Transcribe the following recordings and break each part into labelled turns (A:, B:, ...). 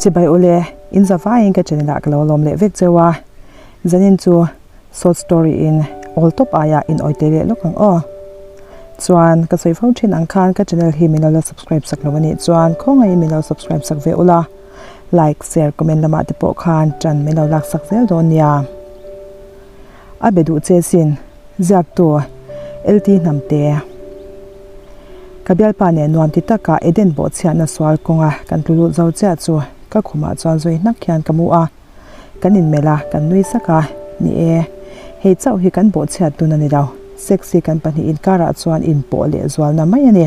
A: Chibai ule, in zavaiin ka channel ah ka lo lawm leh vek cheu a, zanin chu short story in awl tawp aia in awite leh lawk ang aw. Chuan ka sawi fo thin ang khan ka channel hi min lo la subscribe sak lo anih chuan khawngaihin min lo subscribe sak ve ula, like, share, comment lamah te pawh khan tan min lo lak sak zel dawn nia. A be duh che sin, ziaktu LT Hnamte. Ka bialpa nen nuam ti taka Eden bawhchhiatna sual kawnga kan tlu lut zo chiah chu ka khumah chuan zui hnak hian ka mu a. Kan inmelh a, kan nui sak a, ni e, hei chauh hi kan bawhchhiat dun a ni lo, sex hi kan pahnih inkarah chuan inpawh leh zualna mai a ni.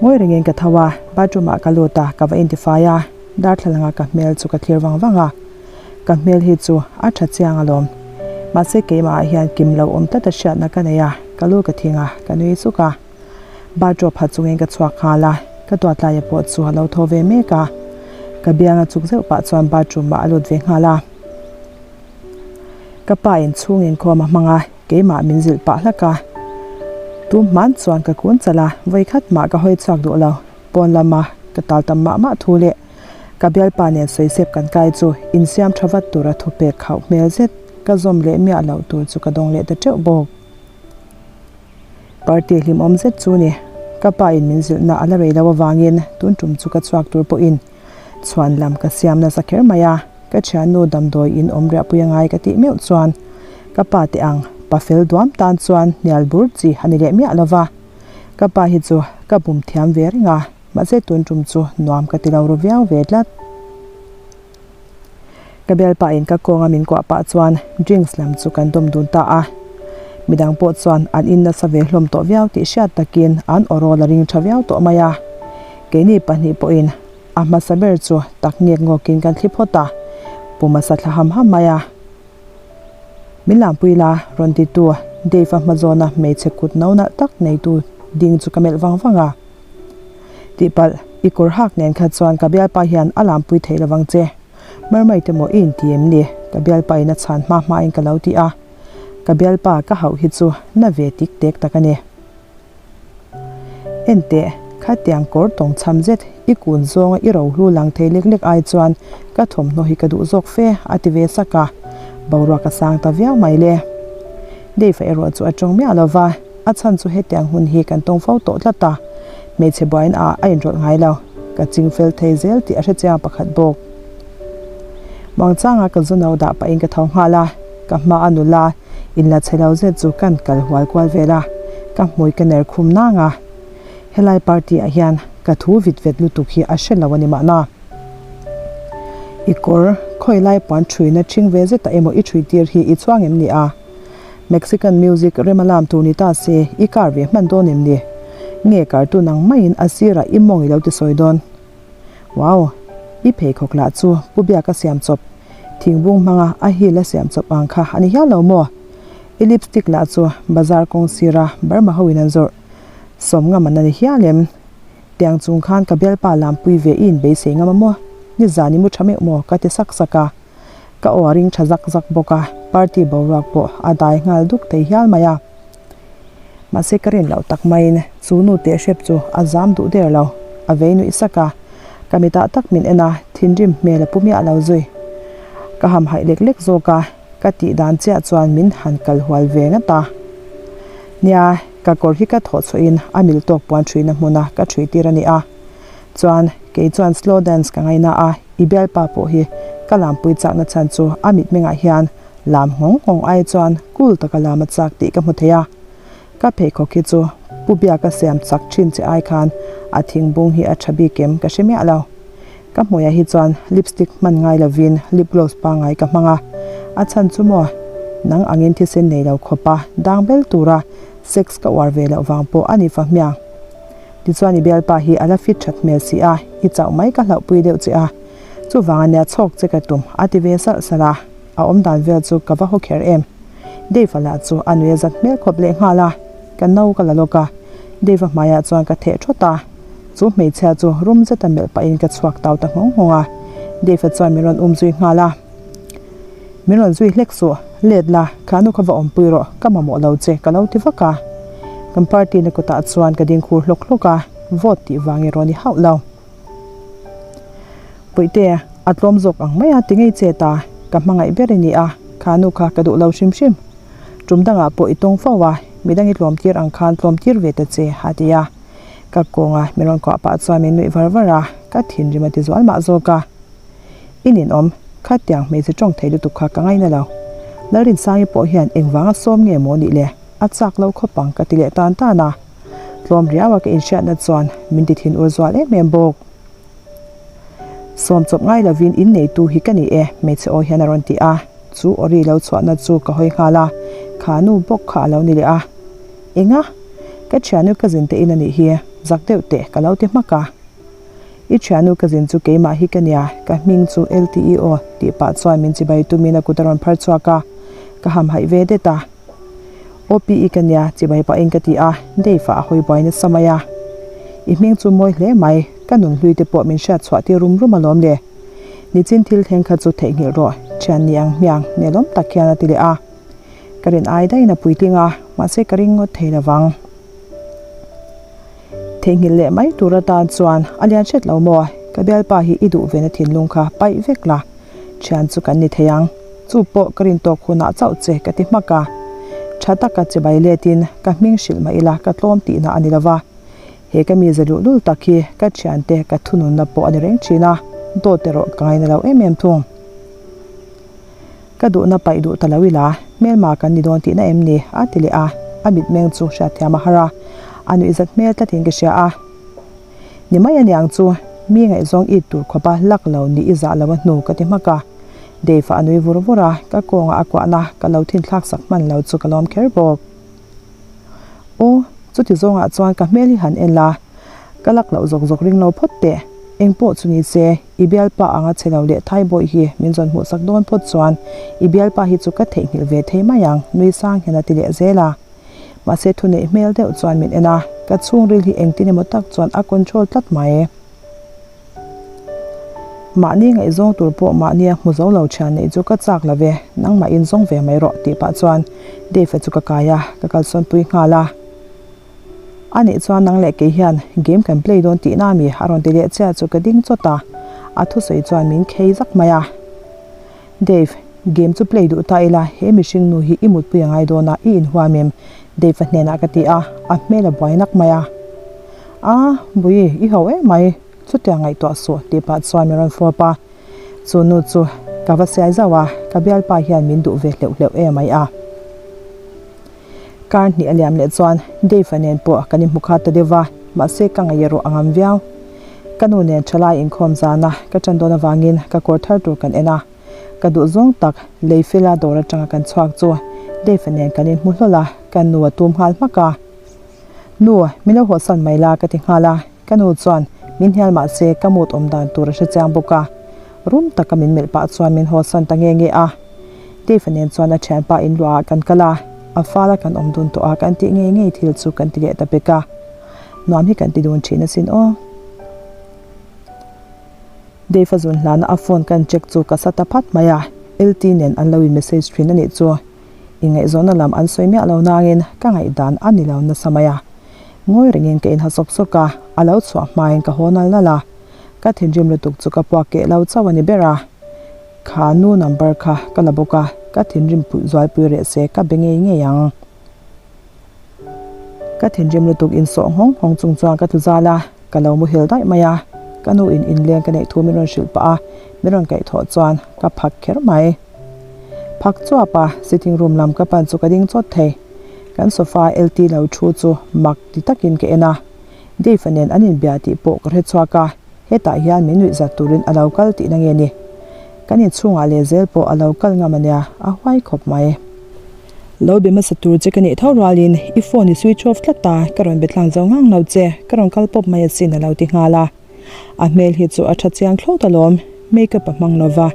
A: Ngawi rengin ka tho a, bathroom ah ka lut a, ka va intifai a, darthlalang a ka hmel chu ka thlir vang vang a, ka hmel hi chu a tha chiang alawm. Mahse keimah ah hian kim lo awm tlat a hriatna ka nei a, ka lu ka thing a, ka nui suk a. Bathrobe ha chungin ka chhuak nghal a, ka tuatlaia pawh chu a lo tho ve mek a, ka biang a chuk zeuh pah chuan bathroom ah a lut ve nghal a. Ka pa in chhung inkhawm a hmang a, keimah min zilh pah hlak a. Tum hman chuan ka kun chalh a, vawi khat mah ka hawi chhuak duh lo. Pawn lama ka tal tam mah mah thu leh ka bialpa nen sawisep kan kai chu insiam tha vat tura thupek khauh hmel zet ka zawm leh miah loh tur chu ka dawng leh ta teuh bawk. Party hlimawm zet chu ni. Ka pa in min zilhna a la rei lo avangin tun tum chu ka chhuak tur pawhin chhuan lam ka siam nasa kher mai a, ka thiannu damdawi in awm riahpui a ngai ka tih meuh chuan ka pa te ang pa fel duam tan chuan hnial bur chi a ni leh miah lo va. Ka pa hi chu ka bum thiam ve reng a, mahse tun tum chu nuam ka ti lo ru viau ve tlat. Ka bialpa in ka kawnga min kuah pah chuan drinks lam chu kan dawm dun ta a. Midang pawh chuan an in nasa ve hlawm tawh viau tih hriat takin an awrawl a ring tha viau tawh mai a. Keini pahnih pawhin a hmasa ber chu tak ngek ngawkin kan thli phawt a, pum a sa thla ham ham mai a. Min lampui la, rawn titu Dave-a hmazawna hmeichhe kut no nalh tak neitu ding chu ka melh vang vang a. Tihpalh, i kawr hak nen kha chuan ka bialpa hian a lampui theih lovang che. Mermaid emaw i inti em ni? Ka bialpa in a chhan hma hmain ka lo ti a. Ka bialpa ka hauh hi chu na ve tik tek tak a ni. Enteh, khatiang kawr tawng chham zet i kun zawnga i rohlu lang thei lek lek ai chuan ka thawmhnaw hi ka duh zawk fe, a ti ve sak a. Boruak a sang ta viau mai le. Dave-a erawh chu a tawng miah lo va, a chhan chu hetiang hun hi kan tawng fo tawh tlat a, hmeichhe buain ah a inrawlh ngai lo, ka ching fel thei zel tih a hre chiang pakhat bawk. Muangchanga ka zu no dah pahin ka tho nghal a, ka hma a nula inla chhe lo zet chu kan kal hual kual vel a, ka hmui ka ner khum nang a, helai party ah hian ka thu vit vet lutuk hi a hre lo a ni mahna. I kawr khawi lai puan ṭhuina ṭhing ve zeta emaw i ṭhui tir hi i chhuang em ni a? Mexican music rem a lam tur ni ta se i kar ve hman dawn em ni? Nge cartoon ang maiin a sirah i mawng i lo ti sawi dawn? Wow! I pheikhawk lah chu Pu Biaka siam chawp, thingbung hmanga a heel a siam chawp ang kha a ni hial lo maw? I lipstick lah chu bazar kawng sira Burma hoin an zawrh sawm ngam an a ni hial em? Tiang chung khan ka bialpa lampui ve i inbeisei ngam a maw? Nizan i mu tha meuh maw? Ka ti sak sak a. Ka aw a ring tha zak zak bawk a, party boruak pawh a dai nghal duk thei hial mai a. Mahse ka rin loh tak maiin chu nu teh hrep chu a zam duh der lo, a vei nuih sak a. Ka mitah tak min en a, thinrim hmel a pu miah lo zui. Ka hamhaih lek lek zawk a, ka tih dan chiah chuan min han kal hual ve ngat a. Nia, ka kawr hi ka thawh chhuahin a mil tawk puan ṭhuina hmuna ka ṭhui tir a ni a. Chuan, kei chuan slow dance ka ngaina a, i bialpa pawh hi ka lampui chakna chhan chu a mitmengah hian lam nghawng nghawng ai chuan cool taka lam a chak tih ka hmu thei a. Ka pheikhawk hi chu Pu Biaka siam chak thin che ai khan a thingbung hi a tha bik em ka hre miah lo. Ka hmuiah hi chuan lipstick hman ngai lovin lip gloss pangngai ka hmang a, a chhan chu maw nang angin thisen nei lo khawpa dang bel tura sex ka uar ve loh vang pawh a ni fa hmiang. Tichuan i bialpa hi a la fit that hmel si a, i chauh mai ka hlauhpui deuh che a, chuvang a nia chhawk che ka tum a ti ve salh salh a, a awm dan vel chu ka va haw kher em. Dave-a lah chu a nui a zat hmel khawp leh nghal a, ka no ka la lawk a, Dave-a hmaiah chuan ka theh thawt a, chu hmeichhia chu rum zeta melh pahin ka chhuak tau ta nghawng nghawng a, Dave-a chuan min rawn um zui nghal a. Min rawn zui hlek suh, let la, kha nu kha va awmpui rawh, ka mamawh lo che ka lo ti vak a. Kan party na kutah chuan ka ding khur hlawk hlawk a, vote tih vang erawh ni hauh lo. Puihte, a tlawm zawk ang mai a ti ngei che ta, ka hmangaih ber i ni a, kha nu kha ka duh lo hrim hrim. Tum dangah pawh i tawng fo a, midang i tlawm tir ang khan tlawm tir ve ta che, a ti a. Ka kawnga mi rawn kuah pah chuan min nuih var var a, ka thinrim a ti zual mah zawk a. I ninawm, khatiang hmeichhe tawng thei lutuk kha ka ngaina lo. Lalrinsangi pawh hian engvanga sawm nge maw nih le, a chak lo khawp ang ka ti leh tan tan a. Tlawm riau a ka inhriatna chuan min ti thinur zual em em bawk. Sawm chawp ngai lovin in neitu hi ka ni e, hmeichhe aw hian a rawn ti a. Chu awri lo chhuahna chu ka hawi nghal a, kha nu bawk kha a lo ni leh a. Enga? Ka thiannu cousin te in a nih hi, zak deuh teh ka lo ti hmak a. I thiannu cousin chu keimah hi ka nia, ka hming chu LTE aw tih pah chuan min chibai tumin a kut a rawn phar chhuak a, ka hamhaih ve det a. OPE ka nia, chibai pahin ka ti a, Dave-a a hawi buai nasa mai a. I hming chu mawi hle mai, ka nun hlui te pawh min hriat chhuah tir rum rum alawm le. Nichin thil thleng kha chu theihnghilh rawh, thian ni ang hmiang, nelawm tak hian a ti leh a. Ka rin ai daihin a puitling a, mahse ka ring ngawt thei lovang. Theihnghilh leh mai tur atan chuan a lian hret lo maw? Ka bialpa hi i duh vena thinlung kha paih vek la, thian chu kan ni thei ang. Chu pawh ka rin tawk hunah chauh che ka ti hmak a. Tha taka che bai letin ka hming hrilh mah ila ka tlawm tihna a ni lova. He ka mize luhlul tak hi ka thiante ka thununna pawh a ni reng thin a, dawt erawh ka ngaina lo em em thung. Ka duhna paih duh ta lo ila, hmelma kan ni dawn tihna em ni? a ti leh a, a mitmeng chu hriatthiam a har a, a nuihzat hmel tlatin ka hria a. Ni mai aniang chu, mi ngaihzawng it tur khawpa lak lo nih i zah lo a hnu ka ti hmak a. Dave-a a nui vur vur a, ka kawngah a kuahna ka lo thinthlak sak hman lo chu ka lawm kher bawk. Aw, chuti zawngah chuan ka hmel hi han en la, ka lak loh zawk zawk ring lo phawt teh. Eng pawh chu ni se, i bialpa anga che lo leh thai bawih hi min zawn hmuh sak dawn phawt chuan i bialpa hi chu ka theihnghilh ve thei mai ang, nui sang hian a ti leh zel a. Mahse thuneih hmel deuh chuan min en a, ka chhungril hi engtin emaw tak chuan a control tlat mai. Mahni ngaihzawng tur pawh mahnia hmu zo lo thian neih chu ka chak lo ve, nangmah in zawng ve mai rawh tih pah chuan Dave-a chu ka kai a, ka kalsawn pui nghal a. A nih chuan nang leh kei hian game kan play dawn tihna ami a rawn ti leh chiah chu ka ding chawt a, a thusawi chuan min khei zak mai a. Dave, game chu play duh ta ila, he mihring nu hi i mutpui a ngai dawn a, i inhuam em? Dave-a hnenah ka ti a, a hmel a buai nak mai a. A, Bui, i ho em mai, chutiang ngaihtuah suh tih pah chuan min rawn fawp a. Chu nu chu ka va siai zauh a, ka bialpa hian min duh ve hleuh hleuh em mai a. Kar hnih a liam leh chuan Dave-a nen pawh kan inhmu khat ta deuh va, mahse ka ngaih erawh a ngam viau. Ka nu nen thalai inkhawm zana ka ṭan dawn avangin ka kawr thar tur kan en a, ka duh zawng tak lei fela dawr aṭanga kan chhuak chu Dave-a nen kan inhmu hlawl a, ka nu a tum nghal hmak a. Nu, min lo hawhsan mai la ka ti nghal a, ka nu chuan min hnial mah se ka mut awm dan tur a hre chiang bawk a, rum taka min melh pah chuan min hawhsan ta nge nge a. Dave-a nen chuan a thianpa in luahah kan kal a, a fala kan awm dun tawh a kan tih ngei ngei thil chu kan ti leh ta pek a, nuam hi kan ti dun thin asin aw. Dave-a zun hlana a phone kan check chu ka sa ta phat mai a, LT nen an lo in message thin a nih chu. Ingaihzawnna lam an sawi miah lo nangin ka ngaihdan a ni lo nasa mai a. Ngawi rengin ka inha sawk sawk a, a lo chhuah hmain ka haw nal nal a. Ka thinrim lutuk chu ka puak keh lo chauh a ni ber a. Kha nu number kha ka la bawk a, ka thinrim puih zualpui reh se ka be ngei ngei ang. Ka thinrim lutuk insawh nghawng nghawng chung chuan ka tlu zal a, ka lo muhil daih mai a. Ka nu in inleng ka neih thu min rawn hrilh pah a, min rawn kaihthawh chuan ka phak kher mai. Phak chuap a, sitting room lam ka pan chu ka ding chawt thei. Kan sofa LT lo thu chu mak ti takin ka en a. Dave-a nen an inbia tih pawh ka hre chhuak a, hetah hian min nuih zat turin a lo kal tihna nge ni? Kan inchhungah leh zel pawh a lo kal ngam ania, a huai khawp mai. Lo be hmasa tur che ka nih tho rualin i phone i switch off tlat a, ka rawn be tlang zo ngang lo che, ka rawn kal pawp mai asin a lo ti nghal a. A hmel hi chu a tha chiang thlawt alawm, makeup a hmang lova,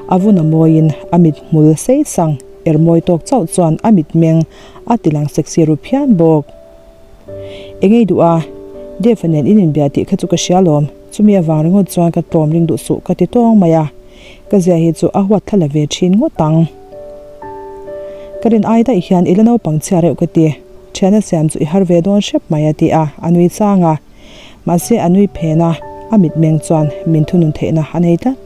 A: a vun a mawiin a mit hmul sei sang er mawi tawk chauh chuan a mitmeng a ti lang sexy ru phian bawk. Engei duh a, Dave-a nen in inbia tih kha chu ka hria alawm, chumi avang ringawt chuan ka tlawm ring duh suh ka ti tawng mai a, ka zia hi chu a huat thla la ve thin ngawt ang. Ka rin ai daih hian i la naupang chhia reuh ka ti, thiana siam chu i har ve dawn hrep mai a ti a, a nui chang a. Mahse a nui phen a, A mitmeng chuan min thunun theihna a nei tlat.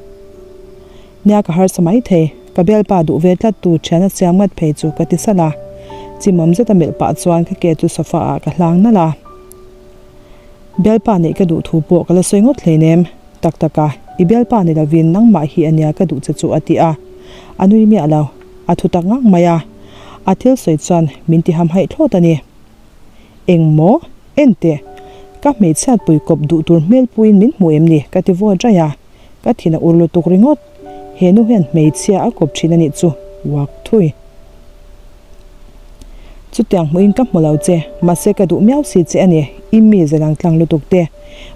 A: Nia ka harsa mai thei, ka bialpa duh ve tlat tu thian a siam ngat phei chu ka ti salh a. Chimawm zeta melh pah chuan ka ke chu sofa ah ka hlang nalh a. Bialpa neih ka duh thu pawh ka la sawi ngawt hleinem. Tak tak a, i bialpa ni lovin nangmah hi a nia ka duh che chu a ti a. A nui miah lo, a thu tak ngang mai a. A thil sawi chuan min ti hamhaih thlawt a ni. Eng maw? En teh, ka hmeichhiatpui kawp duh tur hmelpuiin min hmu em ni? ka ti vawt raih a. Ka thin a ur lutuk ringawt. He nu hian hmeichhia a kawp thin a nih chu, uak thui. Chutiang hmuhin ka hmu lo che, mahse ka duh miau si che a ni, i mi ze lang tlang lutuk te,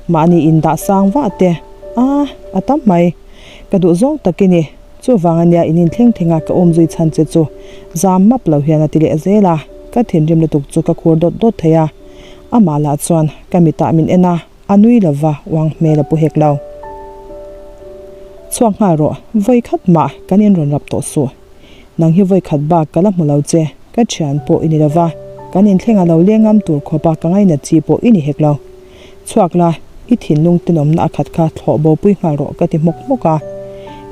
A: mahni in dah sang vah te, a, a tam mai. Ka duh zawng tak i ni, chuvang a nia in inthleng thleng a ka awm zui chhan che chu, zam map lo hian a ti leh zel a, ka thinrim lutuk chu ka khur dawt dawt thei a. Amah lah chuan ka mitah min en a. A nui lo va, uang hmel a pu hek lo. Chhuak nghal rawh, vawi khat mah kan in rawn rap tawh suh. Nang hi vawi khat bak ka la hmu lo che, ka thian pawh i ni lo va, kan inthleng a lo leng ngam tur khawp a ka ngainat chi pawh i ni hek lo. Chhuak la, i thinlung tenawmna a khat kha thlawh bo pui nghal rawh ka ti hmawk hmawk a.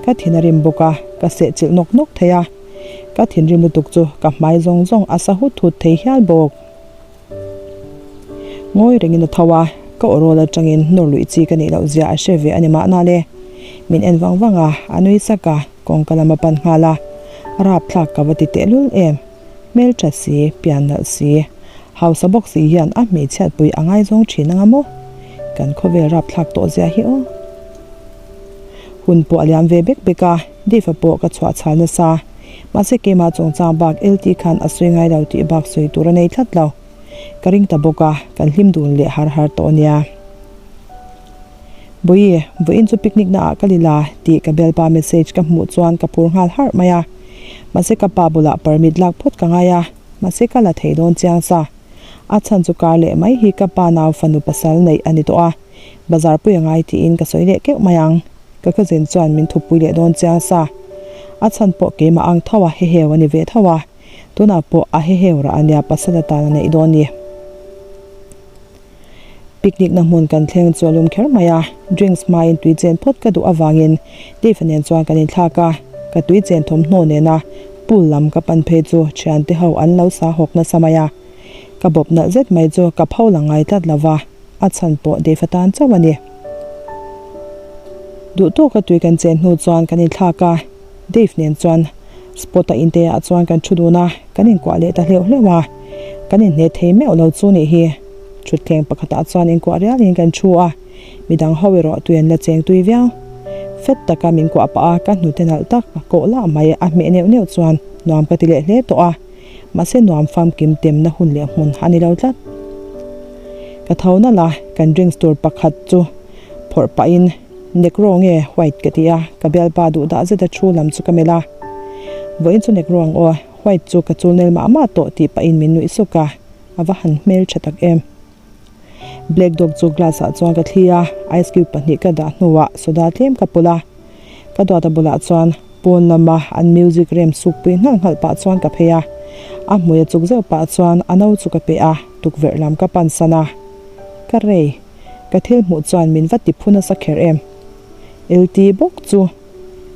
A: Ka thin a rim bawk a, ka sehchilh nawk nawk thei a. Ka thinrim lutuk chu ka hmai zawng zawng a sa hut hut thei hial bawk. Ngawi rengin a tho a, ka awrawl atangin nawr luih chi ka nih loh zia a hre ve a ni mahna le. Min en vang vang a, a nui sak a, kawngka lam a pan nghal a. Rapthlak ka va ti tehlul em. Hmeltha si, pian nalh si, hausa bawk si hian a hmeichhiatpui a ngaizawng thin anga maw? Kan khawvel rapthlak tawh zia hi aw. Hun pawh a liam ve bek bek a, Dave-a pawh ka chhuah chhal nasa. Mahse keimah chungchang bak LT khan a sawi ngai lo tih bak sawi tur a nei tlat lo. Ka ring ta bawk a, kan hlim dun leh har har tawh a nia. Bawihi, vawiin chu picnic na ah ka li la tih ka bialpa message ka hmuh chuan ka phur nghal harh mai a. Mahse ka pa bulah permit lak phawt ka ngai a, mahse ka la thei dawn chiang sa. A chhan chu kar leh mai hi ka pa nau fanu pasal neih a ni tawh a. Bazar pui a ngai tiin ka sawi leh keuh mai ang. Ka cousin chuan min thupui leh dawn chiang sa. A chhan pawh keimah ang tho a heheu a ni ve tho a. Tunah pawh a heheu rah a nia pasal atan a neih dawn ni. Picnic na hmun kan thleng chu a lum kher mai a. Drinks hmain tui chen phawt ka duh avangin Dave-a nen chuan kan inthlak a. Ka tui chen thawmhnaw nena pool lam ka pan phei chu thiante ho an lo sa hawk nasa mai a. Ka bawp nalh zet mai chu ka pho la ngai tlat lo va. A chhan pawh Dave atan chauh a ni. Duh tawka tui kan chen hnu chuan kan inthlak a, Dave nen chuan spot a inte ah chuan kan thu dun a, kan inkuah leh ta hleuh hleuh a. Kan inhne thei meuh lo chu nih hi. Thutthleng pakhatah chuan inkuah rialin kan thu a, midang ho erawh tui an la cheng tui viau. Fet taka min kuah pah a, ka hnute nalh tak a kawh lah mai a hmeh neuh neuh chuan nuam ka ti leh hle tawh a. Mahse nuam famkim temna hun leh hmun a ni lo tlat. Ka tho nalh a, kan drinks tur pakhat chu phawrh pahin Negro nge white ka ti a, ka bialpa duh dah zeta thu lam chu ka melh a. Vawiin chu Negro ang aw, white chu ka chul nel mah mah tawh tih pahin min nuih suk a, a va han hmel tha tak em. Black dog chu glass ah chuan ka thli a, ice cube pahnih ka dah hnuah soda tlem ka pawlh a. Ka duata bulah chuan pawn lama an music rem suk pui nghalh nghalh pah chuan ka phei a. A hmui a chuk zeuh pah chuan a no chu ka pe a, tukverh lam ka pan san a. Ka rei, ka thil hmuh chuan min va ti phu nasa kher em. LT bawk chu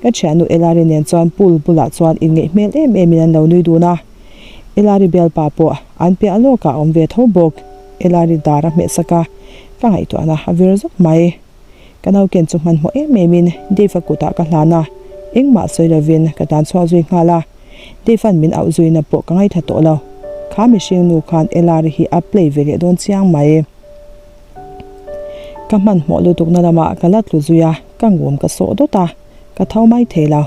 A: ka thiannu Elari nen chuan pool bulah chuan inngeih hmel em em in an lo nui dun a. Elari bialpa pawh an piah lawkah a awm ve tho bawk. Elari dar a hmeh sak a, ka ngaihtuahna a vir zawk mai. Ka nauken chu hmanhmawh em em in Dave-a kutah ka hlan a, engmah sawi lovin ka tan chhuak zui nghal a. Dave-a'n min auh zuina pawh ka ngaithla tawh lo. Kha mihring nu khan Elari hi a play ve leh dawn chiang mai. Ka hmanhmawh lutukna lamah ka la tlu zui a, ka ngum ka sawh dawt a. Ka tho mai thei lo.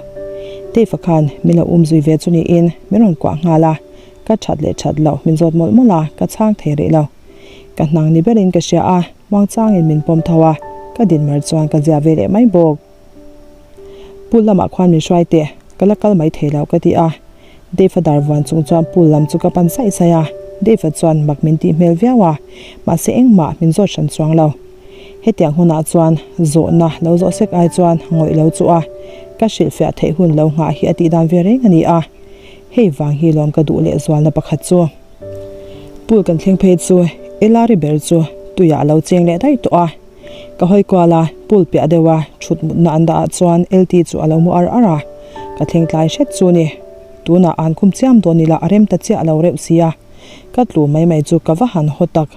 A: Dave-a khan min lo um zui ve chu niin min rawn kuah nghal a, ka that leh that loh min zawt mawlh mawlh a, ka chhang thei rih lo. Ka hnang ni berin ka hria a, muangchangin min pawm tho a, ka dinmar chuan ka zia ve leh mai bawk. Pool lamah khuan min hruai teh, ka la kal mai thei lo ka ti a. Dave-a dar vuan chung chuan pool lam chu ka pan saih saih a, Dave-a chuan mak min tih hmel viau a, mahse engmah min zawt hran chuang lo. Hetiang hunah chuan zawhna lo zawh sek ai chuan ngawih lo chu a, ka hrilhfiah theih hun lo nghah hi a tih dan ve reng a ni a, hei vang hi lawm ka duh leh zualna pakhat chu. Pool kan thleng phei chu Elari ber chu tuiah a lo cheng leh daih tawh a. Ka hawi kual a, pool piah deuh a thut mutna an dah ah chuan LT chu a lo mu ar ar a, ka thleng tlai hret chu ni. Tunah an khum chiam dawn ila a rem ta chiah lo reuh sia, ka tlu mai mai chu ka va han haw tak.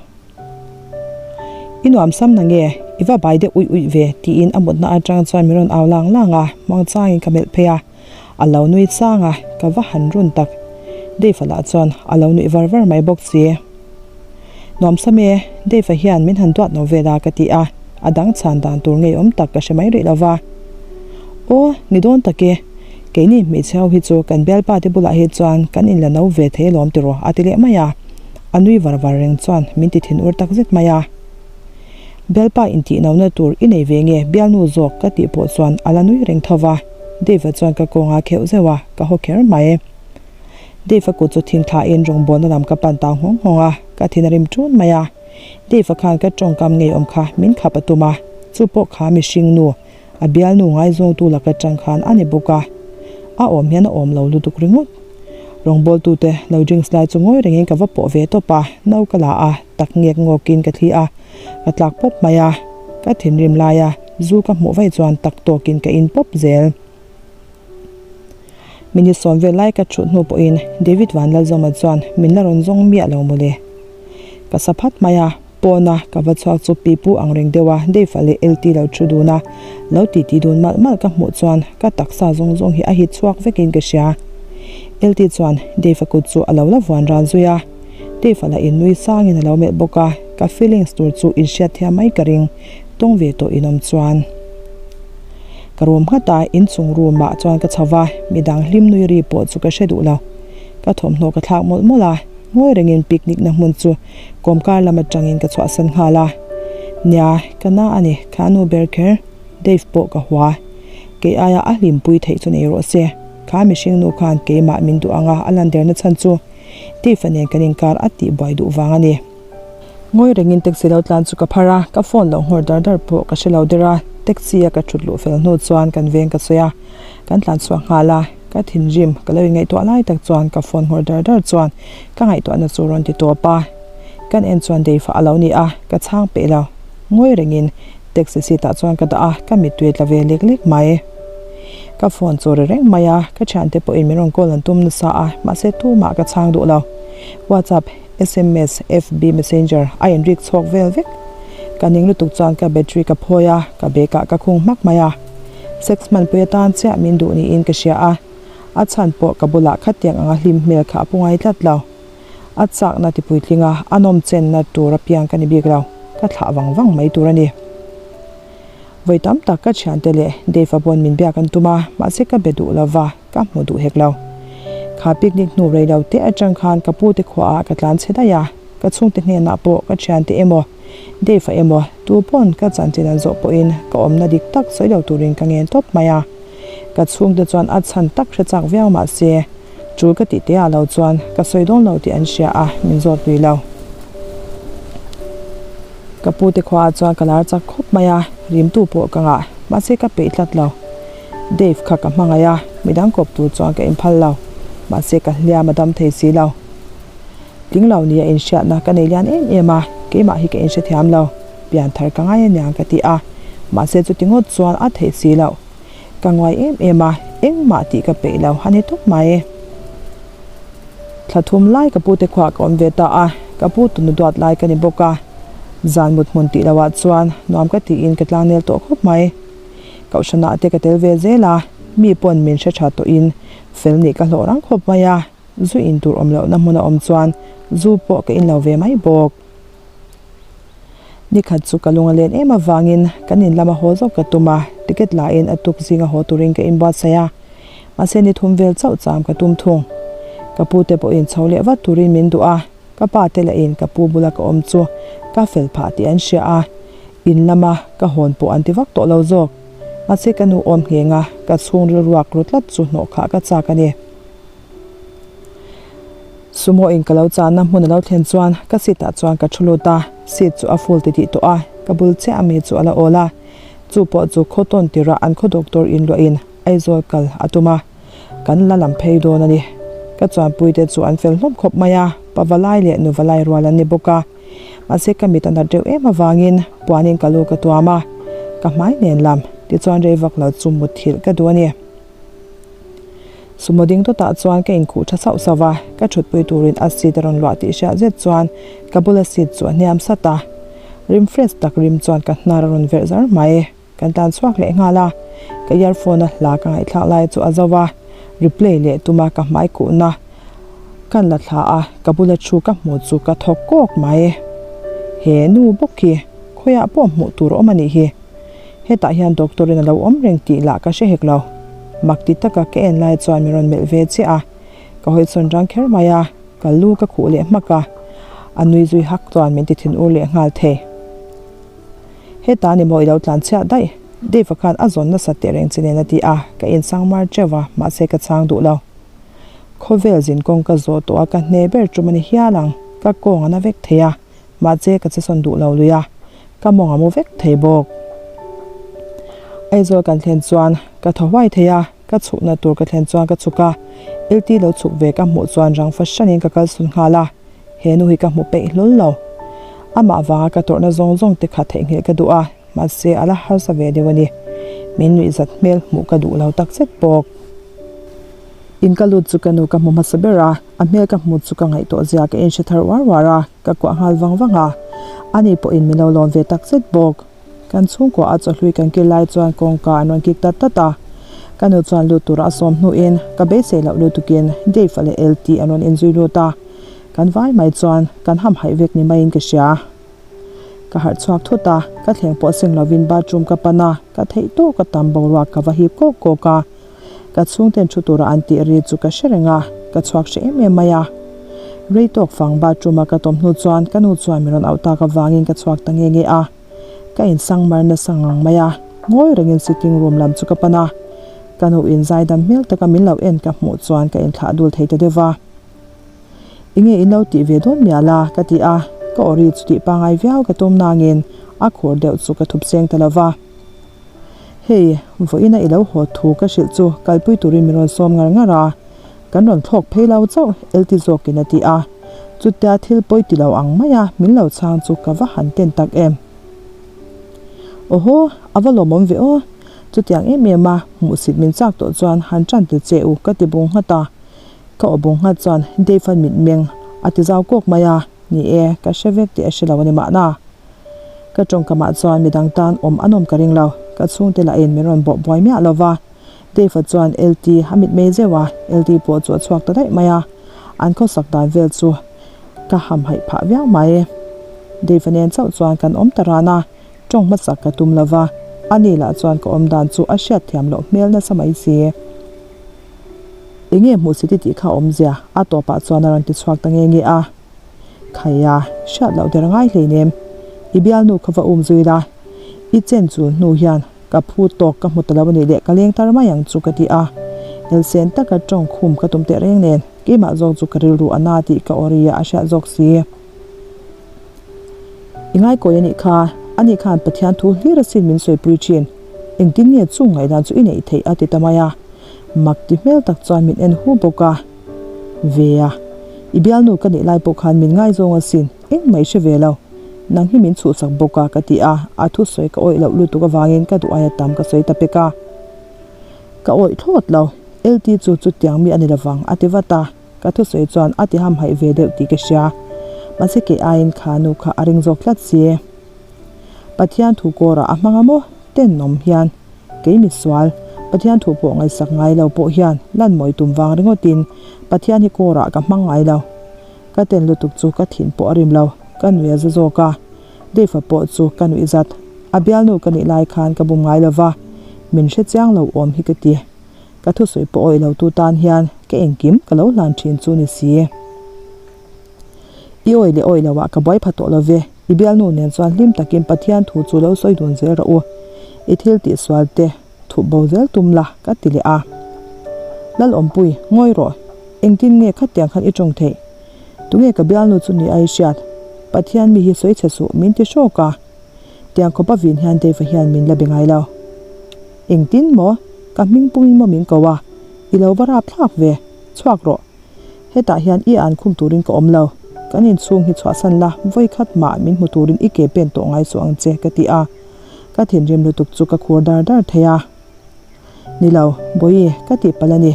A: I nuam sam na nge, i va bai deuh uih uih ve tiin a mutna atang chuan min rawn au lang lang a, muangchangin ka melh phei a. A lo nui chang a, ka va han run tak. Dave-a lah chuan a lo nuih var var mai bawk si. Nuamsam e, Dave-a hian min han duat lo vel a ka ti a, a dang chhan dan tur ngeiawm tak ka hre mai rih lo va. Aw, ni dawn tak e, keini hmeichhe ho hi chu kan bialpa te bulah hi chuan kan inla no ve thei alawm tiraw a ti leh mai a, a nui var var reng chuan min ti thinur tak zet mai a. Bialpa intih nona tur i nei ve nge bialnu zawk ka tih pawh chuan a la nui reng tho va, Dave-a chuan ka kawnga kheuh zeuh a, ka haw kher mai. Dave-a kut chu thing thlain rawngbawlna lam ka pan ta nghawng nghawng a, ka thin a rim ṭun mai a. Dave-a khan ka tawngkam ngeiawm kha min khap a tum a, chu pawh kha mihring nu, a bialnu ngaizawngtu laka ṭang khan a ni bawk a, a awm hian a awm lo lutuk ringawt. Rawngbawltute lo drinks lai chu ngawi rengin ka va pawh ve tawp a, no ka la a, tak ngek ngawkin ka thli a, ka tlak pawp mai a, ka thinrim laia zu ka hmuh vaih chuan tak tawkin ka in pawp zel. Minute sawm vel lai ka thut hnu pawhin David Vanlalzawma chuan min la rawn zawng miah lo mawle. Ka sa phat mai a, pawna ka va chhuak chu pipu ang reng deuha Dave-a leh LT lo thu dun a, lo titi dun malh malh ka hmuh chuan ka taksa zawng zawng hi a hit chhuak vekin ka hria. LT chuan Dave-a kut chu a lo la vuan ran zui a. Dave-a lah in nui sangin a lo melh bawk a, ka feelings tur chu inhriat thiam mai ka ring, tawng ve tawh in awm chuan. Ka rum nghat a, inchung room ah chuan ka chho va, midang hlim nui ri pawh chu ka hre duh lo. Ka thawmhnaw ka thlak mawlh mawlh a, ngawi rengin picnic na hmun chu kawmkar lam atangin ka chhuahsan nghal a. Nia, ka na a ni, kha nu ber kher, Dave pawh ka hua. Kei aia a hlimpui theih chu nei rawh se, kha mihring nu khan keimah min duh anga a lan derna chhan chu Dave-a nen kan inkar a tih buai duh vang a ni. Ngawi rengin taxi lo tlan chu ka phar a, ka phone lo nghawr dar dar pawh ka hre lo der a, taxi a ka thut luh fel hnu chuan kan veng ka sawi a, kan tlan chhuak nghal a, ka thinrim ka lo inngaihtuah lai tak chuan ka phone nghawr dar dar chuan ka ngaihtuahna chu rawn ti tawp a, kan en chuan Dave-a a lo ni a, ka chhang peih lo. Ngawi rengin taxi seat ah chuan ka dah a, ka mittui tla ve lek lek mai. Ka phone chu ri reng mai a, ka thiante pawhin min rawn call an tum nasa a, mahse tumah ka chhang duh lo. WhatsApp, sms, FB Messenger a inrik chhuak vel vek. Ka ning lutuk chuan ka battery ka phawi a, ka bag ah ka khung hmak mai a. Sex hmanpui atan chiah min duh niin ka hria a, a chhan pawh ka bulah khatiang anga hlim hmel kha a pu ngai tlat lo. A chakna ti puitling a, a nawm chenna tur apiang ka ni bik lo, ka thlah vang vang mai tur a ni. Vawi tam tak ka thiante leh Dave-a pawn min biak an tum a, mahse ka be duh lova, ka hmu duh hek lo. Kha picnic hnu rei lo te atang khan ka pu te khuaah ka tlan chhe daih a, ka chhungte hnenah pawh ka thiante emaw, Dave-a emaw, tu pawn ka chanchin an zawh pawhin ka awmna dik tak sawi lo turin ka ngen tawp mai a. Ka chhungte chuan a chhan tak hre chak viau mahse, Tul ka tih te ah lo chuan ka sawi dawn lo tih an hria a, min zawt lui lo. Ka pu te khua ah chuan ka lar chak khawp mai a, rimtu pawh ka ngah, mahse ka peih tlat lo. Dave kha ka hmangaih a, midang kawp tur chuan ka inphal lo, mahse ka hliam a dam thei si lo. Tling lo nia inhriatna ka nei lian em em a, keimah hi ka inhrethiam lo, pian thar ka ngai aniang ka ti a, mahse chuti ngawt chuan a theih si loh. Ka nguai em em a, engmah tih ka peih lo a ni tawp mai. Thla thum lai ka pute khuah ka awm ve ta a, ka pu tunu duat lai ka ni bawk a. Zan mut hmun tih loh ah chuan nuam ka tiin ka tlang nel tawh khawp mai. Kohhranah te ka tel ve zel a, mi pawn min hre tha tawhin fel nih ka hlawh rang khawp mai a, zu in tur awm lohna hmun a awm chuan zu pawh ka in lo ve mai bawk. Nikhat chu ka lung a len em avangin kan in lama haw zawk ka tum a, ticket la in a tuk zinga haw turin ka inbuatsaih a. Mahse ni thum vel chauh cham ka tum thung. Ka pu te pawhin chho leh vat turin min duh a, ka pa te lah in ka pu bula ka awm chu ka fel phah tih an hria a, in lama ka hawn pawh an ti vak tawh lo zawk. Mahse ka nu awm ngheng a, ka chhungril ruak ru tlat chu hnawh khah ka chak a ni. Sumo in ka lo channa hmun a lo thlen chuan ka seat ah chuan ka thu lut a, seat chu a full ti tih tawh a, ka bul chiah ami chu a la awl a, chu pawh chu khaw tawn tirah an khaw doctor in luah in Aizawl kal a tum a, kan la lam phei dawn a ni. Ka chuanpui te chu an fel hlawm khawp mai a, pa valai leh nu valai rual an ni bawk a, mahse ka mit a nat reuh em avangin puanin ka lu ka tuam a. ka hmai nen lam, tichuan rei vak lo chu mutthilh ka duh a ni. Sumo ding tawtah chuan ka inkhuh tha sauh sauh a, ka thutpui turin a seat a rawn luah tih hriat zet chuan ka bula seat chu a hniam sat a, rim fresh tak rim chuan ka hnar a rawn verh zar mai. Kan tan chhuak leh nghal a, ka earphone a hla ka ngaihthlak lai chu a zo a, replay leh tuma ka hmai kuhna kan la thla a, ka bula thu ka hmuh chu ka thawk kawk mai. He nu bawk hi khawiah pawh hmuh tur a awm a nih hi. Hetah hian doctor in a lo awm reng tih lah ka hre hek lo. Mak ti taka ka en lai chuan min rawn melh ve chiah a, ka hawi chhawn rang kher mai a, ka lu ka khuh leh hmak a, a nui zui hak chuan min ti thin ur leh nghal thei. Heta ni maw i lo tlan chhiah daih? Dave-a khan a zawn nasa teh reng che nen a ti a, ka insang mar teuh a, mahse ka chhang duh lo. Khawvel zin kawng ka zawh tawh a, ka hne ber tum a ni hial ang, ka kawng a na vek thei a, mahse ka che sawn duh lo lui a, ka mawng a mu vek thei bawk. Aizawl kan thlen chuan ka thaw huai thei a, ka chhukna tur ka thlen chuan ka chhuk a, LT lo chhuk ve ka hmuh chuan rang fahranin ka kalsawn nghal a. He nu hi ka hmu peih hlawl lo. Amah vanga ka tawrhna zawng zawng te kha theihnghilh ka duh a, mahse a la harsa ve deuh a ni. Min nuihzat hmel hmuh ka duh lo takzet bawk. In ka lut chu ka nu ka hmu hmasa ber a, a hmel ka hmu chu ka ngaihtuah zia ka inhre thar uar uar a, ka kuah nghal vang vang a. Ani pawhin min lo lawm ve takzet bawk. Kan chhungkua a chawhlui kan kil lai chuan kawngka an rawn kik tat tat a. Ka nu chuan lut tura a sawm hnuin ka beisei loh lutukin Dave-a leh LT an rawn inzui lut a. Kan vai mai chuan kan hamhaih vek ni maiin ka hria. Ka harh chhuak thut a, ka thleng pawh seng lovin bathroom ka pan a, ka theih tawk a tam boruak ka va hip kawk kawk a. Ka chhungten thu tura an tih ri chu ka hre reng a, ka chhuak hre em em mai a. Rei tawk fang bathroom a ka tawm hnu chuan ka nu chuan min rawn auh tak avangin ka chhuak ta nge nge a. Ka insang mar nasa ngang mai a, ngawi rengin sitting room lam chu ka pan a. Ka nu in zaidam hmel taka min lo en ka hmuh chuan ka inthlah dul thei ta deuh va. Enge in lo tih ve dawn mial a? ka ti a, ka aw ri chu tih pangai viau ka tum nangin a khur deuh chu ka thup seng ta lo va. Hei, vawiina i lo haw thu ka hrilh chu kalpui turin min rawn sawm ngar ngar a, kan rawn thlawk phei lo chauh LT zawkin a ti a. Chutia thil pawi ti lo ang maia min lo chhang chu ka va han ten tak em. Awhaw, a va lawmawm ve aw. Chutiang em em a, hmuhsit min chak tawh chuan han tan tel che u ka ti bung nghat a. Ka aw bung nghat chuan Dave-a mitmeng a ti zau kawk mai a, ni e, ka hre vek tih a hre lo a ni mahna. Ka tawngkamah chuan midang tan awm a nawm ka ring lo, ka chhungte lahin min rawn bawh buai miah lo va. Dave-a chuan LT a mitmei zeuh a, LT pawh chu a chhuak ta daih mai a, an khawsak dan vel chu ka hamhaih phah viau mai. Dave-a nen chauh chuan kan awm ta ran a, tawng hmasak ka tum lo va, ani lah chuan ka awm dan chu a hriatthiam loh hmel nasa mai si. Enge hmuh si ti tih kha awmzia a tawpah chuan a rawn ti chhuak ta nge nge a. Khaia, hriat loh der ngai hleinem. I bialnu kha va um zui la. I chen chul hnu hian ka phu tawk ka hmu ta lo a nih leh ka leng tar mai ang chu ka ti a. Elsen taka tawng khum ka tum teh reng nen keimah zawk chu ka rilru a na tih ka aw ri a a hriat zawk si. I ngaikawi a nih kha, ani khan Pathian thu hlir asin min sawipui thin. Engtin nge chung ngaihdan chu i neih theih a ti ta mai a. Mak ti hmel tak chuan min en hu bawk a. Ve a, i bialnu ka nih lai pawh khan min ngaizawng asin, engmah i hre ve lo. Nang hi min chhuhsak bawk a ka ti a, a thusawi ka awih loh lutuk avangin ka duh aia tam ka sawi ta pek a. Ka awih thlawt lo, LT chu chutiang mi a ni lovang a ti vat a. Ka thusawi chuan a ti hamhaih ve deuh tih ka hria. Mahse kei aiin kha nu kha a ring zawk tlat si. Pathian thu kawrah a hmang a maw? Tenawm hian kei misual, Pathian thu pawh ngaihsak ngai lo pawh hian lan mawi tum vang ringawtin Pathian hi kawrah ka hmang ngai lo. Ka ten lutuk chu ka thin pawh a rim lo, ka nui a za zawk a. Dave-a pawh chu ka nuih zat. A bialnu ka nih lai khan ka bum ngai lo va, min hre chiang lo awm hi ka ti. Ka thusawi pawh awih lo tu tan hian ka engkim ka lo hlan thin chu ni si. I awih leh awih loah ka buai pha tawh lo ve, i bialnu nen chuan hlim takin Pathian thu chu lo sawi dun zel rawh u. I thil tih sual te thup bo zel tum la ka ti leh a. Lalawmpui, ngawi rawh. Engtin nge khatiang khan i tawng theih? Tunge ka bialnu chu ni a i hriat? Pathian mi hi sawi chhe suh min ti hrawk a. Tiang khawpa vin hian Dave-a hian min la be ngai lo. Engtin maw? Ka hming pungin maw min ko a? I lo va rap thlak ve. Chhuak rawh. Hetah hian i an khum turin ka awm lo. Kan inchhung hi chhuahsan la, vawi khat mah min hmu turin i ke pen tawh ngai suh ang che, ka ti a. Ka thinrim lutuk chu ka khur dar dar thei a. Ni lo, Bawihi, ka tihpalh a ni.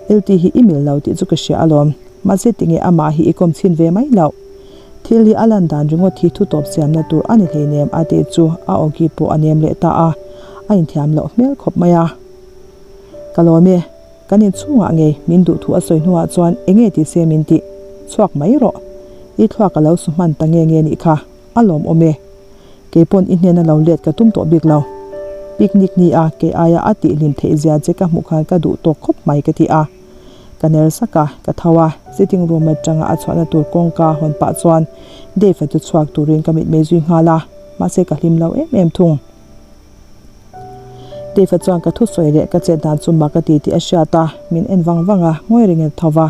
A: LT hi i mil lo tih chu ka hria alawm. Mahse tinge amah hi i kawm chhin ve mai loh. Thil hi a lan dan ringawt hi thu tawp siamna tur a ni hleinem a tih chu a awki pawh a nem leh ta a, a inthiam loh hmel khawp mai a. Ka lawm e, kan inchhungah ngei min duh thu a sawi hnuah chuan enge ti se min tih chhuak mai rawh. I thluak a lo su hman ta nge nge nih kha, a lawmawm e. Keipawn i hnena lo let ka tum tawh bik lo. Picnic ni a kei aia a tihhlim theih zia che ka hmuh khan ka duh tawk khawp mai ka ti a. Ka ner sak a, ka tho a, sitting room atanga a chhuahna tur kawngka hawn pah chuan Dave-a chu chhuak turin ka mitmei zui nghal a, mahse ka hlim lo em em thung. Dave-a chuan ka thusawi leh ka chet dan chu mak a ti tih a hriat a, min en vang vang a, ngawi rengin a tho va,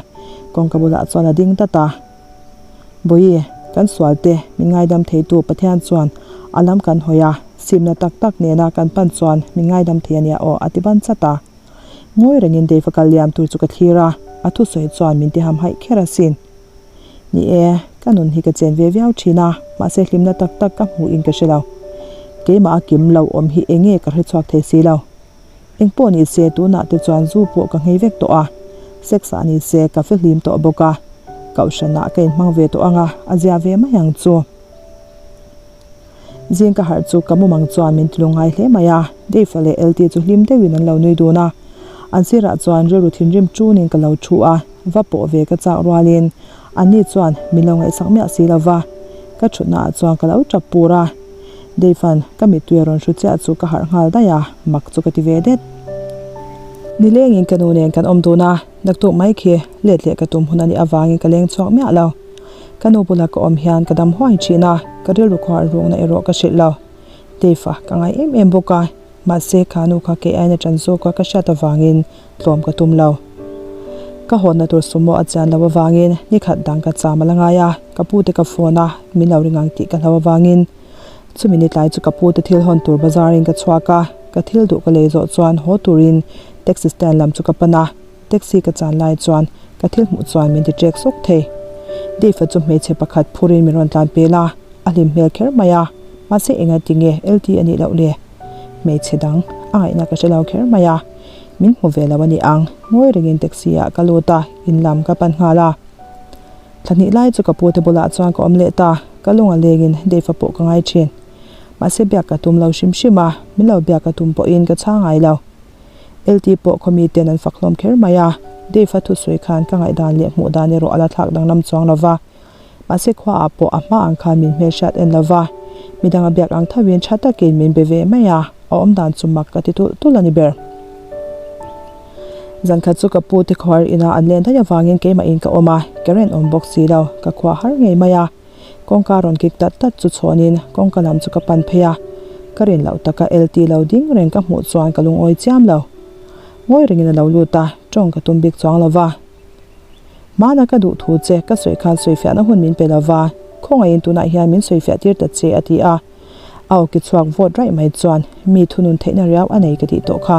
A: kawngka bulah chuan a ding dat a. Bawihi, kan sual te min ngaidam theitu Pathian chuan a lam kan hawi a, simna tak tak nena kan pan chuan min ngaidam thei a nia aw a ti ban chat a. Ngawi rengin Dave-a kal liam tur chu ka thlir a, a thusawi chuan min ti hamhaih kher asin. Ni e, ka nun hi ka chen ve viau thin a, mahse hlimna tak tak ka hmuhin ka hre lo. Keimah a kim lo awm hi enge ka hrechhuak thei si lo. Eng pawh ni se tunah te chuan zu pawh ka nghei vek tawh a, sex ah ni se ka fihlim tawh bawk a, kohhranah ka inhmang ve tawh ang a, a zia ve mai ang chu. Zing ka harh chu ka mumang chuan min tilung ngai hle mai a, Dave-a leh LT chu hlim deuhin an lo nui dun a, an sirah chuan rilru thinrim ṭunin ka lo ṭhu a, va pawh ve ka chak rualin anni chuan min lo ngaihsak miah si lo va, ka ṭhutnaah chuan ka lo ṭap pur a. Dave-a'n ka mittui a rawn hru chiah chu ka harh nghal daih a, mak chu ka ti ve det. Nilengin ka nu nen kan awm dun a, naktuk mai khi let leh ka tum hun a nih avangin ka leng chhuak miah lo. Ka nu bula ka awm hian ka dam huai thin a, ka rilru khuar rukna erawh ka hrilh lo. Dave-a ka ngai em em bawk a, mahse kha nu kha kei aina ṭan zawka ka hriat avangin tlawm ka tum lo. Ka hawnna tur sumo a chian loh avangin ni khat dang ka cham a la ngai a, ka pute ka phone a, min lo ring ang tih ka hlau avangin chumi ni tlai chu ka pute thil hawn tur bazar in ka chhuak a, ka thil duh ka lei zawh chuan haw turin taxi stand lam chu ka pan a, taxi ka chan lai chuan ka thil hmuh chuan min ti ṭek sawk thei. Dave-a chu hmeichhe pakhat phurin min rawn tlan pel a, a hlim hmel kher mai a, mahse engati nge LT a nih loh le? Hmeichhe dang a ngaihna ka hre lo kher mai a. Min hmu ve lo a ni ang, ngawi rengin taxi ah ka lut a, in lam ka pan nghal a. Thla hnih lai chu ka pu te bulah chuan ka awm leh ta, ka lung a lengin Dave-a pawh ka ngai thin. Mahse biak ka tum lo hrim hrim a, min lo biak ka tum pawhin ka chhang ngai lo. LT pawh khaw miten an fak hlawm kher mai a, Dave-a thusawi khan ka ngaihdan leh hmuh dan erawh a la thlak danglam chuang lo va. Mahse khua ah pawh a hma ang khan min hmelhriat en lo va, midang a biak ang thovin tha takin min be ve mai a, a awm dan chu mak ka ti tulh tulh a ni ber. Zan khat chu ka pu te khuar ina an len daih avangin keimah in ka awm a, current awm bawk si lo, ka khua har ngei mai a. Kawngka rawn kik tat tat chu chhawnin kawngka lam chu ka pan phei a, ka rin loh taka LT lo ding reng ka hmuh chuan ka lungawi chiam lo. Ngawi rengin a lo lut a, tawng ka tum bik chuang lo va. Hmana ka duh thu che ka sawi khan sawifiahna hun min pe lova, khawngaihin tunah hian min sawifiah tir ta che a ti a. A awki chhuak vawt raih mai chuan mi thunun theihna riau a nei ka tih tawh kha.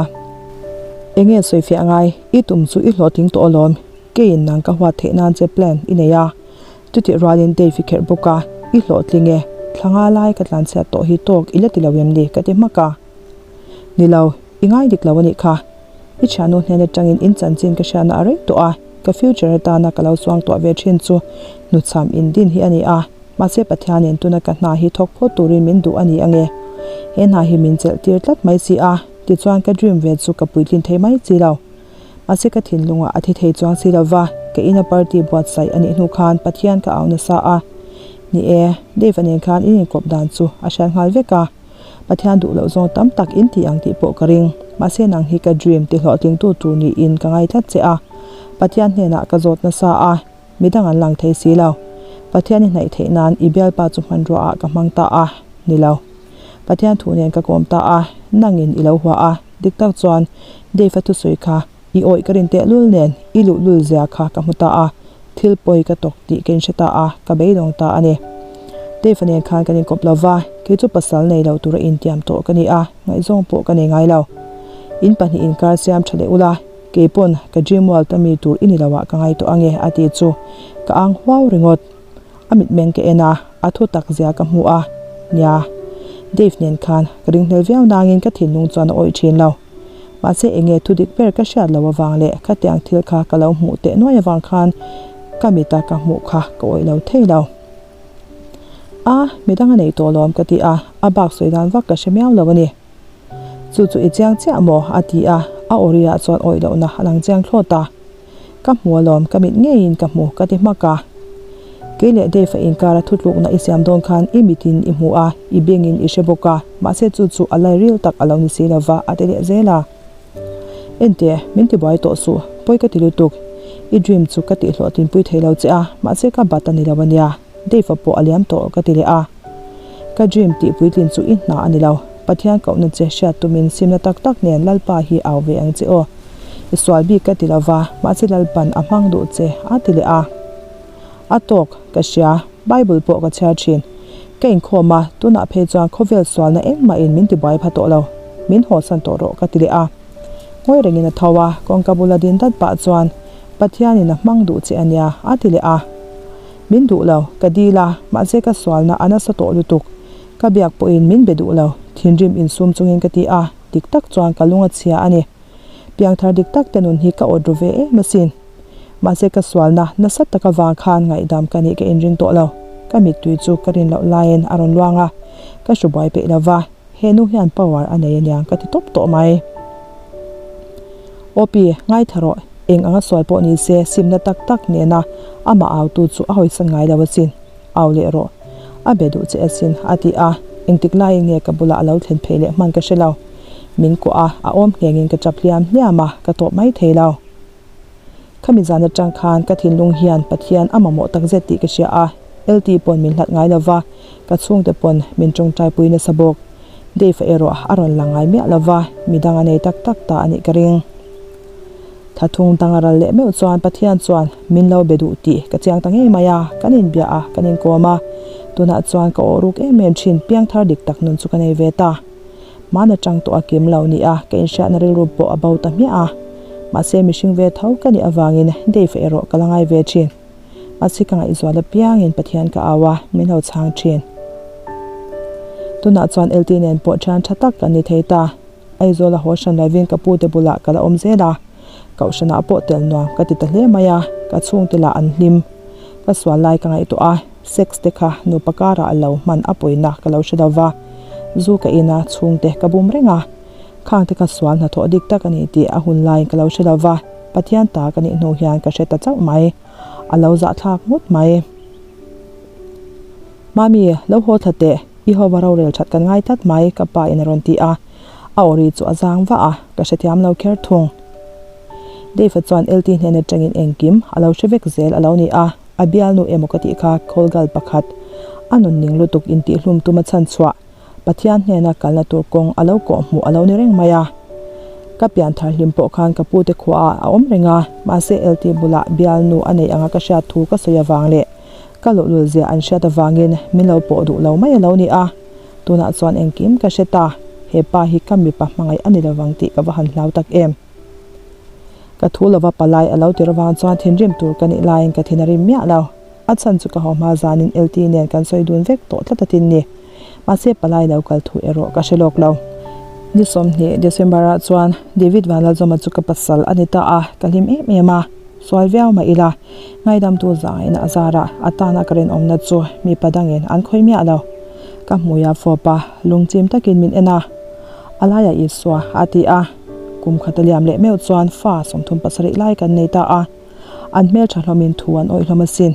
A: Enge sawifiah ngai, i tum chu i hlawhtling tawh alawm, keiin nang ka huat theih nan che plan i nei a. Chutih rualin Dave i kherh bawk a, i hlawhtling e, thla nga lai ka tlanchhiat tawh hi tawk i la ti lo em ni ka ti hmak a. Ni lo, i ngai dik lo a nih kha. I thiannu hnen atangin in chanchin ka hriatna a rei tawh a, ka future atana ka lo suang tuah ve thin chu hnuchham in din hi a ni a, mahse Pathianin tuna ka hna hi thawk phawt turin min duh a ni ange. He hna hi min chelh tir tlat mai si a, tichuan ka dream ve chu ka puitlin thei mai chi lo. Mahse ka thinlungah a thi thei chuang si lova, ka ina party buatsaih a nih hnu khan Pathian ka au nasa a. Ni e, Dave-a nen khan in inkawp dan chu a hriat nghal vek a. Pathian duh loh zawng tam tak in ti ang tih pawh ka ring. Mahse nang hi ka dream ti hlawhtlingtu tur niin ka ngai tlat che a. Pathian hnenah ka zawt nasa a, midang an lang thei si lo. Pathian i hnaih theih nan i bialpa chu hmanrua ah ka hmang ta a, ni lo. Pathian thu nen ka kawm ta a, nangin i lo hua a, dik tak chuan Dave-a thusawi kha i awih ka rin tehlul nen i luhlul zia kha ka hmu ta a. Thil pawi ka tawk tih ka inhre ta a, ka beidawng ta a ni. Dave-a nen khan kan inkawp lo va, kei chu pasal nei lo tura intiam tawh ka ni a, ngaihzawng pawh ka nei ngai lo. In pahnih inkar siam tha leh ula, kei pawn ka dream world a mi tur i ni lo ah ka ngai tawh ange a ti chu ka ang huau ringawt. A mitmeng ka en a, a thu tak zia ka hmu a, nia. Dave nen khan ka ringhlel viau nangin ka thinlung chuan a awih thin lo. Mahse enge thu dik ber ka hriat loh avang leh khatiang thil kha ka lo hmuh teh nuai avang khan ka mita ka hmuh kha ka awih lo thei lo. A, midang a nei tawh lawm ka ti a, a bak sawi dan vak ka hre miau lo a ni. Chu chu i chiang chiah maw? a ti a, a awriah chuan awih lohna a lang chiang thlawt a. Ka hmu alawm, ka mit ngeiin ka hmu ka ti hmak a. Kei leh Dave a inkara thutlukna i siam dawn khan i mitin i hmu a, i bengin i hre bawk a, mahse chu chu a lai ril tak a lo ni si lova a ti leh zel a. Enteh, min ti buai tawh suh, pawi ka ti lutuk. I dream chu ka tihhlawh tinpui thei lo che a, mahse ka bat a ni lo a nia, Dave-a pawh a liam tawh ka ti leh a. Ka dream tih puitlin chu i hna a ni lo, Pathian kohna che hriat tumin simna tak tak nen Lalpa hi au ve ang che aw. I sual bik ka ti lova, mahse Lalpan a hmang duh che a ti leh a. A tawk, ka hria, Bible pawh ka chhiar thin. Ka inkhawm a, tunah phei chuan khawvel sualna engmahin min tibuai pha tawh lo. Min hawsan tawh rawh ka ti leh a. Ngawi rengin a tho a, kawngka bula din dat pah chuan, Pathianin a hmang duh che a nia, a ti leh a. Min duh lo, ka dil a, mahse ka sualna a nasa tawh lutuk. Ka biak pawhin min be duh lo, thinrim insum chungin ka ti a, dik tak chuan ka lung a chhia a ni. Piangthar dik tak te nun hi ka awt ru ve em asin. Mahse ka sualna nasa tak avang khan ngaihdam ka nih ka inring tawh lo. Ka mittui chu ka rin loh laiin a rawn luang a, ka hru buai peih lo va, he nu hian power a nei aniang ka ti tawp tawh mai. Awpi, ngaithla rawh, eng anga sual pawh ni se simna tak tak nena amah autu chu a hawisan ngai lo asin. Au leh rawh. A be duh che asin, a ti a, engtik laiin nge ka bulah a lo thlen phei leh hman ka hre lo. Min kuah a, a awm nghengin ka tap hliam hliam a, ka tawp mai thei lo. Khami zan atang khan ka thinlung hian Pathian a mamawh takzet tih ka hria a, LT pawn min hlat ngai lova, ka chhungte pawn min tawngtaipui nasa bawk. Dave-a erawh a rawn lang ngai miah lova, midang a nei tak tak ta a nih ka ring. Thathung dang a ral leh meuh chuan Pathian chuan min lo be duh tih ka chiang ta ngei mai a, kan inbia a, kan inkawm a. Tunah chuan ka awh ruk em em thin piangthar dik tak nun chu ka nei ve ta. Hmaan atang tawh a kim lo nia, ka inhriatna rilru pawh a bo ta hmiah a. Mahse mihring ve tho ka nih avangin Dave erawh ka la ngai ve thin. Mahse ka ngaihzual apiangin Pathian ka au a, min lo chhang thin. Tunah chuan LT nen pawh thian tha tak kan ni thei ta. Aizawl a haw hran lovin ka pute bulah ka la awm zel a, Kohhranah pawh tel nuam ka ti ta hle mai a, ka chhungte lah an hlim. Ka sual lai ka ngaihtuah a, sex te kha nupa karah lo hman a pawina ka lo hre lo va, zu ka in a, chhungte ka bum reng a, khang te kha sual hnathawh dik tak a ni tih a hun laiin ka lo hre lo va, Pathian ta ka nih hnu hian ka hre ta chauh mai, a lo zahthlak ngawt mai. Mami, lo haw thla teh. I hova rorel that kan ngai tlat mai, ka pa in a rawn ti a. A awri chu a zang vah a, ka hrethiam lo kher thung. Dave-a chuan LT hnen atangin engkim a lo hre vek zel a lo ni a, a bialnu emaw ka tih kha Kawlgal pakhat a nun ning lutuk intihhlum tuma chhan chhuah Pathian hnena kalna tur kawng a lo kawh hmuh a lo ni reng mai a. Ka pian thar hlim pawh khan ka pute khuaah a awm reng a, mahse LT bulah bialnu a neih anga ka hriat thu ka sawi avang leh Ka luhlul zia an hriat avangin min lo pawh duh lo mai a lo ni a, tunah chuan engkim ka hre ta, he pa hi ka mipa hmangaih a ni lovang tih ka va han hlau tak em. Ka thu lova palai a lo tir avang chuan thinrim tur ka nih laiin ka thin a rim miah lo. A chhan chu ka haw hma zanin LT nen kan sawi dun vek tawh tlat atin ni. Mahse palai lo kal thu erawh ka hre lawk lo. Ni 20 December ah chuan David Vanlalzawma chu ka pasal a ni ta a, ka hlim em em a. Sual viau mah ila, ngaidamtu zain a zar a, a tana ka rinawmna chu mipa dangin an khawih miah lo. Ka hmui a fawp a, lungchim takin min en a. A laiah Isua a ti a. Kum khat a liam leh meuh chuan fa 37 lai kan nei ta a. An hmeltha hlawmin thu an awih hlawm asin.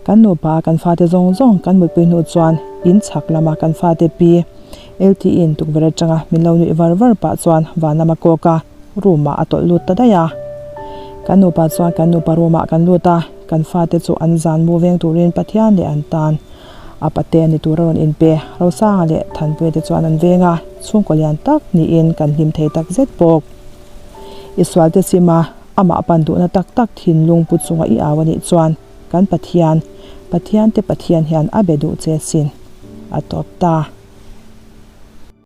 A: Kan nupa kan fate zawng zawng kan mutpui hnu chuan in chhak lama kan fate pi LTE-in tukverh atanga min lo nuih var var pah chuan van lama kawk a. Room ah a tawlh lut ta daih a. Kan nupa chuan kan nupa room ah kan lut a, kan fate chu an zan mu veng turin Pathian leh an tan a pate ni tur a rawn inpe. Rosanga leh Thanpuia te chuan an veng a, chhungkaw lian tak niin kan hlim thei tak zet bawk. I sualte sim a, amah pan duhna tak tak thinlung pu chunga i au a nih chuan kan Pathian, Pathian te Pathian hian a be duh che sin. A tawp ta.